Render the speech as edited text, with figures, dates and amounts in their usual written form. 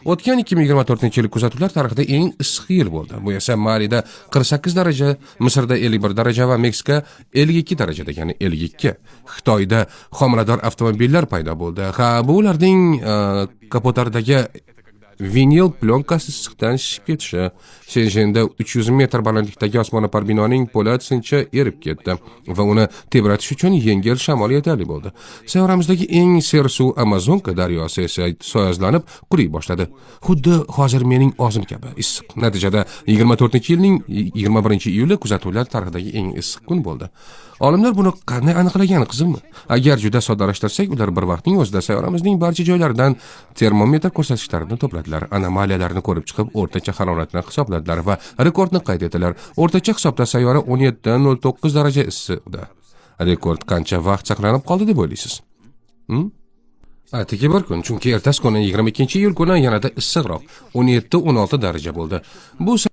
O'tgan 2024-yil kuzatuvlar tarixida eng issiq yil bo'ldi. Bu esa Malida 48 daraja, Misrda 51 daraja va Meksika 52 daraja degani 52. Xitoyda homilador avtomobillar paydo bo'ldi. Ha, bu ularning kapotlaridagi vinil plyonkasi issiqdan shishib ketishi. Shenjenda 300 metr balandlikdagi osmono'par binoning po'lat sinchi erib ketdi va uni tebratish uchun yengil shamol yetarli bo'ldi. Sayyoramizdagi eng sersuv Amazonka daryosi esa soyozlanib quriy boshladi. Xuddi hozir mening og'zim kabi issiq. Natijada 24-yilning 21-iyuli kuzatuvlar tarixidagi eng issiq kun bo'ldi. Olimlar buni qanday aniqlagan, qizimmi? Agar juda soddalashtirsak, ular bir vaqtning o'zida sayyoramizning barcha joylaridan termometr ko'rsatkichlarini to'pladilar, anomaliyalarni ko'rib chiqib, o'rtacha haroratni hisobladilar va rekordni qayd etdilar. O'rtacha hisobda sayyora 17.09 daraja issiqda. Rekord qancha vaqt saqlanib qoldi deb o'ylaysiz? Atigi bir kun, chunki ertasi kuni, 22-iyul kuni yanada issiqroq 17-16 daraja bo'ldi. Bu